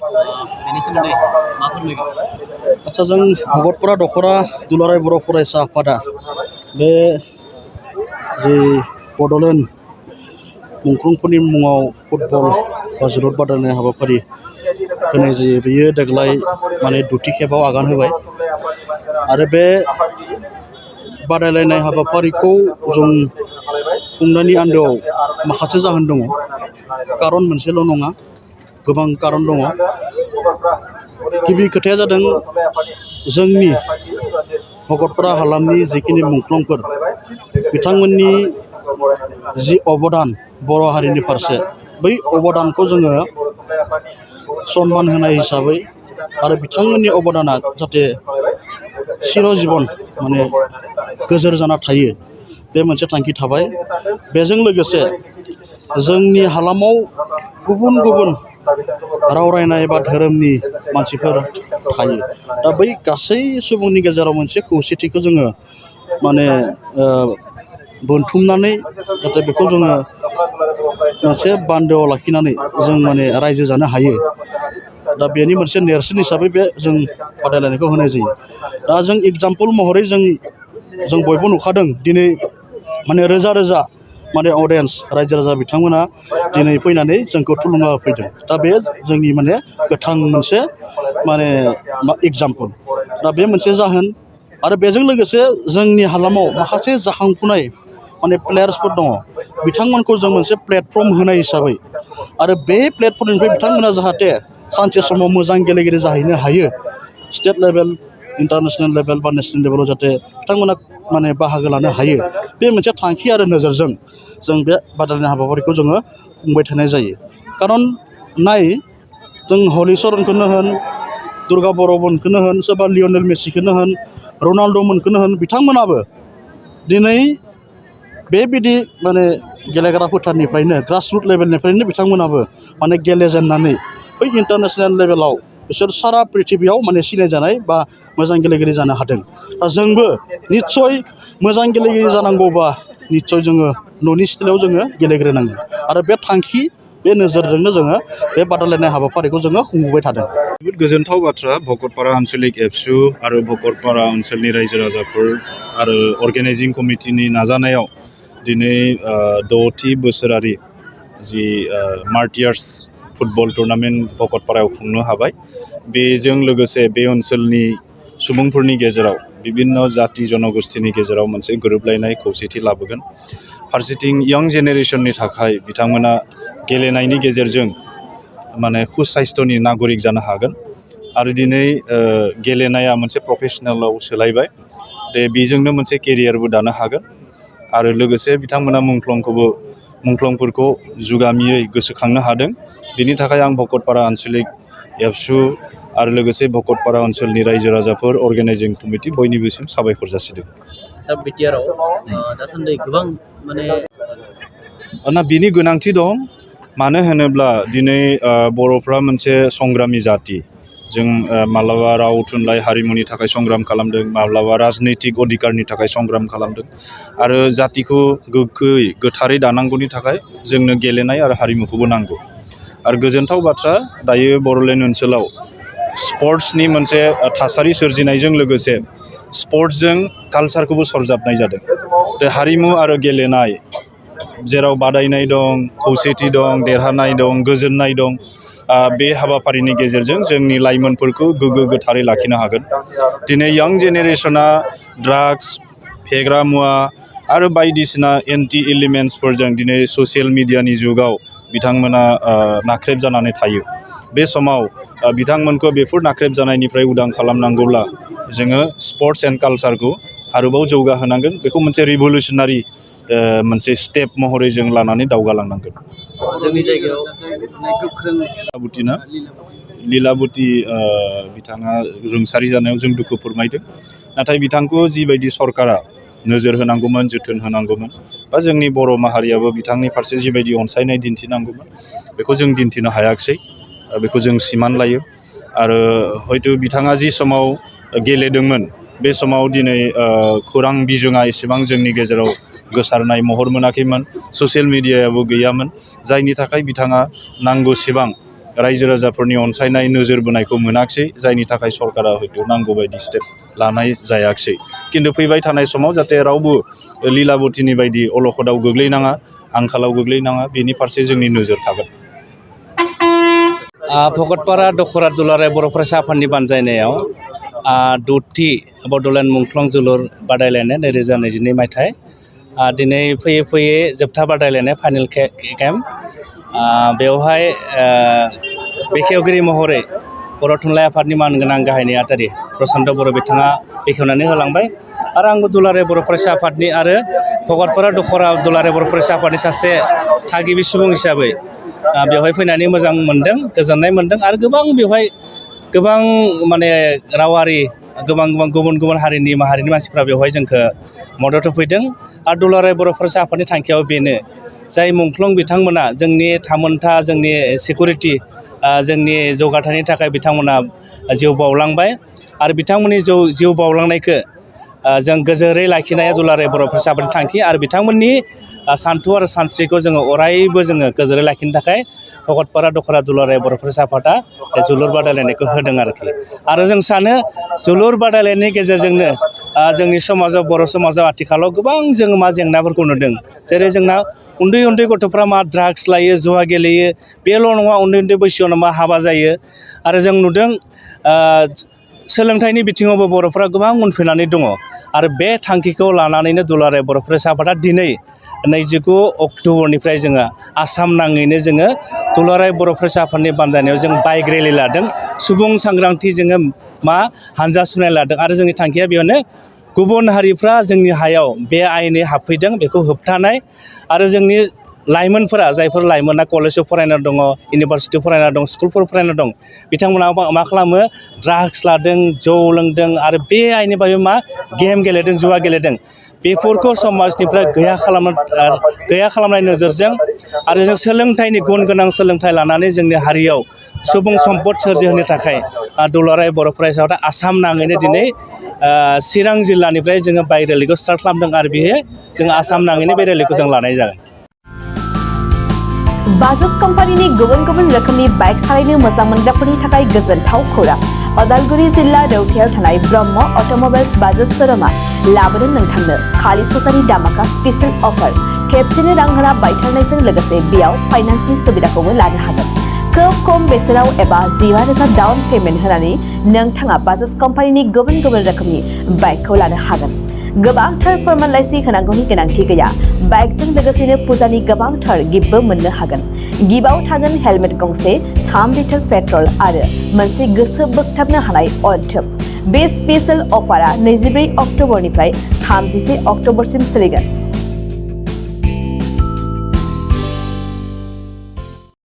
बेनि सोमोन्दै मा फोरमायगोन? आच्चा जों भकटपारा दख'रा दुलाराय बर' फरायसा आफादा बे जि बड'लेण्ड मुंख्लंफोरनि मुङाव फुटबल बा जोलुर बादायलायनाय हाबाफारि होनाय जायो। बेयो देग्लाय माने 2थि खेबाव आगान होबाय आरो बे बादायलायनाय हाबाफारिखौ जों खुंनायनि आन्दोआव माखासे जाहोन दङ। कारन मोनसेल' नङा, गोबां कारन दङ। गिबि खोथाया जादों जोंनि भकटपारा हालामनि जिखिनि मुंख्लंफोर बिथांमोननि जि अबदान बर' हारिनि फारसे, बै अबदानखौ जोङो सनमान होनाय हिसाबै आरो बिथांमोननि अबदाना जाहाथे चिर जीवन माने गोजोर जाना थायो, बे मोनसे थांखि थाबाय। बेजों लोगोसे जोंनि हालामाव गुबुन गुबुन राव रायनाय बा धोरोमनि मानसिफोर थायो। दा बै गासै सुबुंनि गेजेराव मोनसे खौसेथिखौ जोङो माने बोनथुमनानै जाहाथे बेखौ जोङो मोनसे बान्दोआव लाखिनानै जों माने रायजो जानो हायो। दा बेनि मोनसे नेरसोन हिसाबै बे जों बादायलायनायखौ होनाय जायो। दा जों एग्जाम्पल महरै जों बयबो नुखादों दिनै माने रोजा रोजा माने अडियेन्स रायजो राजा बिथांमोना दिनै फैनानै जोंखौ थुलुंगा होफैदों। दा बे जोंनि माने गोथां मोनसे माने एग्जाम्पल। दा बे मोनसे जाहोन। आरो बेजों लोगोसे जोंनि हालामाव माखासे जाखांफुनाय माने प्लेयार्सफोर दङ। बिथांमोनखौ जों मोनसे प्लेटफर्म होनाय हिसाबै आरो बे प्लेटफर्मनिफ्राय बिथांमोना जाहाथे सानसे समाव मोजां गेलेगिरि जाहैनो हायो, स्टेट लेभेल, इन्टारनेसनेल लेभेल बा नेसनेल लेभेलाव जाहाथे बिथांमोना माने बाहागो लानो हायो, बे मोनसे थांखि आरो नोजोरजों जों बे बादायलायनाय हाबाफारिखौ जोङो खुंबाय थानाय जायो। कारन नाय, जों हलिचरनखौनो होन, दुर्गा बर'मोनखौनो होन, सोरबा लियनेल मेसिखौनो होन, रनाल्ड'मोनखौनो होन, बिथांमोनाबो दिनै बेबायदि माने गेलेग्रा फोथारनिफ्रायनो ग्रासरुट लेभेलनिफ्रायनो बिथांमोनाबो माने गेलेजेननानै बै इन्टारनेसनेल लेभेलाव बिसोर सारा प्रिथिबियाव माने सिनायजानाय बा मोजां गेलेगिरि जानो हादों। दा जोंबो निस्सय मोजां गेलेगिरि जानांगौबा निस्सय जोङो न'नि स्टाइलाव जोङो गेलेग्रोनांगोन। आरो बे थांखि, बे नोजोरजोंनो जोङो बे बादायलायनाय हाबाफारिखौ जोङो खुंबोबाय थादों। जोबोद गोजोनथाव बाथ्रा। भकटपारा आन्सलिक एबसु आरो भकटपारा ओनसोलनि रायजो राजाफोर आरो अर्गेनाइजिं कमिटिनि नाजानायाव दिनै 6थि बोसोरारि जि मार्टियार्स फुटबल टुर्नामेन्ट भकटपारायाव खुंनो हाबाय। बेजों लोगोसे बे ओनसोलनि सुबुंफोरनि गेजेराव बिभिन्न जाति जनगोष्ठीनि गेजेराव मोनसे गोरोबलायनाय खौसेथि लाबोगोन। फारसेथिं यं जेनेरेसननि थाखाय बिथांमोना गेलेनायनि गेजेरजों माने सुसास्थ्यनि नागरिक जानो हागोन। आरो दिनै गेलेनाया मोनसे प्रफेसनेलाव सोलायबाय। बेजोंनो मोनसे केरियारबो दानो हागोन। आरो लोगोसे बिथांमोना मुंख्लंफोरखौ जुगामियै गोसोखांनो हादों। बिनि थाखाय आं भकटपारा आन्सलिक एबसु आरो लोगोसे भकटपारा ओनसोलनि रायजो राजाफोर, अर्गेनाइजिं कमिटि बयनिबोसिम साबायखर जासिदों। साब बिटिआरआव दासान्दि गोबां माने बिनि गोनांथि दं। मानो होनोब्ला दिनै बर'फ्रा मोनसे संग्रामि जाति। जों माब्लाबा राव थुनलाइ हारिमुनि थाखाय संग्राम खालामदों, माब्लाबा राजनैतिक अधिकारनि थाखाय संग्राम खालामदों। आरो जातिखौ गोग्गोयै गोथारै दानांगौनि थाखाय जोंनो गेलेनाय आरो हारिमुखौबो नांगौ। आरो गोजोनथाव बाथ्रा, दायो बड'लेण्ड ओनसोलाव स्पर्ट्सनि मोनसे थासारि सोरजिनायजों लोगोसे स्पर्ट्सजों कालसारखौबो सरजाबनाय जादों। हारिमु आरो गेलेनाय, जेराव बादायनाय दं, खौसेथि दं, देरहानाय दं, गोजोननाय दं, बे हाबाफारिनि गेजेरजों जोंनि लाइमोनफोरखौ गोग्गो गोथारै लाखिनो हागोन। दिनै यं जेनेरेसना ड्राग्स, फेग्रा मुवा आरो बायदिसिना एन्टि एलिमेन्ट्सफोरजों दिनै ससियेल मिडियानि जुगाव बिथांमोना नाख्रेब जानानै थायो। बे समाव बिथांमोनखौ बेफोर नाख्रेब जानायनिफ्राय उदां खालामनांगौब्ला जोङो स्पर्ट्स एन्ड कालसारखौ आरोबाव जौगाहोनांगोन। बेखौ मोनसे रिभलिउसनारि मोनसे स्टेप महरै जों लानानै दावगालांनांगोन। जोंनि जायगायाव गोख्रों लीलाबती बिथाङा रुंसारि जानायाव जों दुखु फोरमायदों। नाथाय बिथांखौ जिबायदि सरकारा नोजोर होनांगौमोन, जोथोन होनांगौमोन, बा जोंनि बर' माहारियाबो बिथांनि फारसे जिबायदि अनसायनाय दिन्थिनांगौमोन, बेखौ जों दिन्थिनो हायाखिसै। बेखौ जों सिमान लायो। आरो हयथ' बिथाङा जि समाव गेलेदोंमोन, बे समाव दिनै खौरां बिजोङा एसेबां जोंनि गेजेराव गोसारनाय महर मोनाखैमोन, ससियेल मिडियायाबो गैयामोन, जायनि थाखाय बिथाङा नांगौसेबां रायजो राजाफोरनि अनसायनाय नोजोर बोनायखौ मोनाखिसै जायनि थाखाय सरकारा हयथ' नांगौ बायदि स्टेप लानाय जायाखिसै खिन्थु फैबाय थानाय समाव जाहाथे रावबो लीलाबतीनि बायदि अलखदाव गोग्लैनाङा आंखालाव गोग्लैनाङा बेनि फारसे जोंनि नोजोर थागोन। भकटपारा दखरा दुलाराय बर' फरायसा आफादनि बानजायनायाव 6थि बड'लेण्ड मुंख्लं जोलुर बादायलायनाय 2022 मायथाइ दिनै फैयै फैयै जोबथा बादायलायनाय फाइनाल केम्प बेवहाय बेखेवगिरि महरै बर' थुनलाइ आफादनि मानगोनां गाहाय नेहाथारि प्रसान्त बर' बिथाङा बेखेवनानै होलांबाय आरो आंबो दुलाराय बर' फरायसा आफादनि आरो भकटपारा दखरा दुलाराय बर' फरायसा आफादनि सासे थागिबि सुबुं हिसाबै बेवहाय फैनानै मोजां मोनदों गोजोननाय मोनदों आरो गोबां माने रावारि गोबां गुबुन गुबुन हारिनि माहारिनि मानसिफ्रा बेवहाय जोंखौ मदद होफैदों आरो दुलाराय बर' फरायसा आफादनि थांखियाव बेनो जाय मुंख्लं बिथांमोना जोंनि थामोनथा जोंनि सिकिउरिटि जोंनि जौगाथायनि थाखाय बिथांमोना जिउ बावलांबाय आरो बिथांमोननि जिउ बावलांनायखौ जों गोजोरै लाखिनाया दुलाराय बर' फरायसा आफादनि थांखि आरो बिथांमोननि सान्थौ आरो सानस्रिखौ जोङो अरायबो जोङो गोजोरै लाखिनो थाखाय भकटपारा दखरा दुलाराय बर' फरायसा आफादा जोलुर बादायलायनायखौ होदों आरो जों सानो जोलुर बादायलायनायनि गेजेरजोंनो जोंनि समाजाव बर' समाजाव आथिखालाव गोबां जोङो मा जेंनाफोरखौ नुदों जेरै जोंना उन्दै गथ'फ्रा मा ड्राग्स लायो जुवा गेलेयो बेल' नङा उन्दै बैसोआवनो मा हाबा जायो आरो जों नुदों सोलोंथाइनि बिथिङावबो बर'फ्रा गोबां उनफिननानै दङ आरो बे थांखिखौ लानानैनो दुलाराय बर' फरायसा आफादा दिनै 29 अक्ट'बरनिफ्राय जोङो आसाम नाङैनो जोङो दुलाराय बर' फरायसा आफादनि बानजायनायाव जों बाइक रेलि लादों सुबुं सांग्रांथि जोङो मा हानजा सुनाय लादों आरो जोंनि थांखिया बेयावनो गुबुन हारिफ्रा जोंनि हायाव बे आयेनै हाबफैदों बेखौ होबथानाय आरो जोंनि लाइमोनफोरा जायफोर लाइमोना कलेजाव फरायना दङ इउनिभारसिटियाव फरायना दं स्कुलफोराव फरायना दं बिथांमोना मा खालामो ड्राग्स लादों जौ लोंदों आरो बे आयेननि बागै मा गेम गेलेदों जुवा गेलेदों बेफोरखौ समाजनिफ्राय गैया खालामनाय नोजोरजों आरो जों सोलोंथाइनि गुन गोनां सोलोंथाइ लानानै जोंनि हारियाव सुबुं सम्पद सोरजिहोनो थाखाय दुलाराय बर' फरायसा आफादा आसाम नाङैनो दिनै चिरां जिल्लानिफ्राय जोङो बाइक रेलिखौ स्टार्ट खालामदों आरो बेहाय जों आसाम नाङैनो बे रेलिखौ जों लानाय जागोन। बाजाज कम्पानिनि गुबुन रोखोमनि बाइक सालायनो मोजां मोनग्राफोरनि थाखाय गोजोनथाव खौरां उदालगुरि जिल्ला रौथायाव थानाय ब्रह्म अट'मबाइल्स बाजाज शोरूमआ लाबोदों नोंथांनो खालि फुजानि दामाका स्पेशल अफार खेबसेनो रां होना बायथारनायजों लोगोसे बेयाव फाइनान्सनि सुबिदाखौबो लानो हागोन खोब खम बेसेनाव एबा 15,000 डाउन पेमेन्ट होनानै नोंथाङा बाजाज कम्पानिनि गुबुन रोखोमनि बाइकखौ लानो हागोन गोबांथार फोरमानलाइसि होनांगौनि गोनांथि गैया बाइकजों लोगोसेनो फुजानि गोबांथार गिफ्टबो मोननो हागोन गिफ्टआव थागोन हेलमेट गंसे 3 लिटार पेट्रल आरो मोनसे गोसो बोगथाबनो हानाय अनथोब बे स्पेशल अफारा 24 अक्ट'बरनिफ्राय 31 अक्ट'बरसिम सोलिगोन